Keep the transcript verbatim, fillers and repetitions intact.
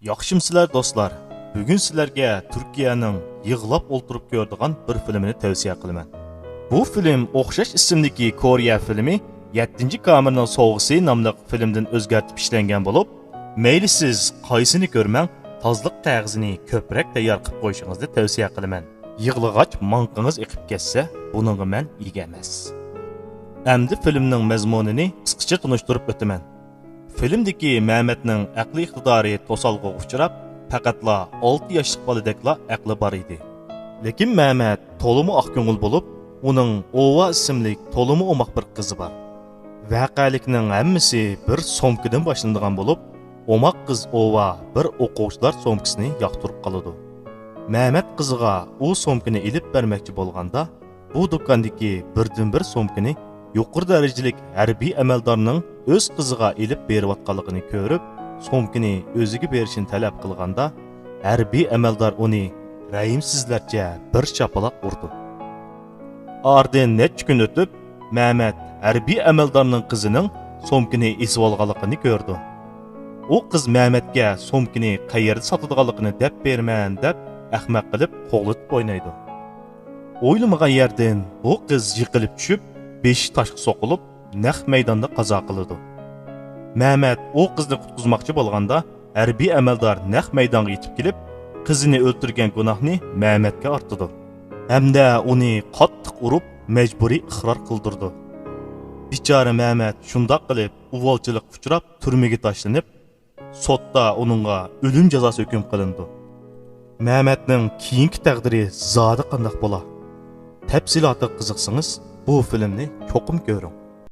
ياخشىمسىلەر دوستلار؟ بۈگۈن سىلەرگە تۈركىيەنىڭ يىغلاپ ئولتۇرۇپ كۆرىدىغان بىر فىلىمىنى تەۋسىيە قىلىمەن. بۇ فىلىم ئوخشاش ئىسىمدىكى كورېيە فىلىمى يەتتىنچى كامېرنىڭ سوۋغىسى ناملىق فىلىمدىن ئۆزگەرتىپ ئىشلەنگەن بولۇپ، مەيلى سىز قايسىنى كۆرمەڭ، تازىلىق قەغىزىنى كۆپرەك تەييار قىلىپ قويۇشىڭىزنى تەۋسىيە قىلىمەن. يىغلىغاچ ماڭقىڭىز ئېقىپ كەتسە، بۇنىڭغا مەن ئىگە ئەمەس. ئەمدى فىلىمنىڭ مەزمۇنىنى قىسقىچە تونۇشتۇرۇپ ئۆتىمەن. فىلىمدىكى مەمەتنىڭ ئەقلىي ئىقتىدارى توسالغۇغا ئۇچراپ، پەقەتلا ئالتە ياشلىق بالىدەكلا ئەقلى بار ئىدى. لېكىن مەمەت تولىمۇ ئاق كۆڭۈل بولۇپ، ئۇنىڭ ئوۋا ئىسىملىك تولىمۇ ئوماق بىر قىزى بار. ۋەقەلىكنىڭ ھەممىسى بىر سومكىدىن باشلىنىدىغان بولۇپ، ئوماق قىز ئوۋا بىر ئوقۇغۇچىلار سومكىسىنى ياقتۇرۇپ قالىدۇ. مەمەت قىزىغا ئۇ سومكىنى ئېلىپ بەرمەكچى بولغاندا، بۇ دۇكاندىكى بىردىنبىر سومكىنى يۇقىرى دەرىجىلىك ھەربىي ئەمەلدارنىڭ ئۆز قىزىغا ئېلىپ بېرىۋاتقانلىقىنى كۆرۈپ، سومكىنى ئۆزىگە بېرىشىنى تەلەپ قىلغاندا، ھەربىي ئەمەلدار ئۇنى رەھىمسىزلەرچە بىر شاپىلاق ئۇرىدۇ. ئارىدىن نەچچە كۈن ئۆتۈپ، مەمەت ھەربىي ئەمەلدارنىڭ قىزىنىڭ سومكىنى ئېسىۋالغانلىقىنى كۆرىدۇ. ئۇ قىز مەمەتكە سومكىنى قەيەردە ساتىدىغانلىقىنى دەپ بېرىمەن دەپ ئەخمەق قىلىپ قوغلىتىپ ئوينايدۇ. ئويلىمىغان يەردىن بۇ قىز يىقىلىپ چۈشۈپ، بېشى تاشقا سوقۇلۇپ، نەق مەيداندا قازا قىلىدۇ. مەمەت ئۇ قىزنى قۇتقۇزماقچى بولغاندا، ھەربىي ئەمەلدار نەق مەيدانغا يېتىپ كېلىپ، قىزىنى ئۆلتۈرگەن گۇناھنى مەمەتكە ئارتىدۇ ھەمدە ئۇنى قاتتىق ئۇرۇپ، مەجبۇرىي ئىقرار قىلدۇرىدۇ. بىچارە مەمەت شۇنداق قىلىپ ئۇۋالچىلىققا ئۇچراپ، تۈرمىگە تاشلىنىپ، سوتتا ئۇنىڭغا ئۆلۈم جازاسى ھۆكۈم قىلىنىدۇ. مەمەتنىڭ كېيىنكى تەقدىرى زادى قانداق بولا؟ تەپسىلاتىغا قىزىقسىڭىز، بۇ فىلىمنى چوقۇم كۆرۈڭ.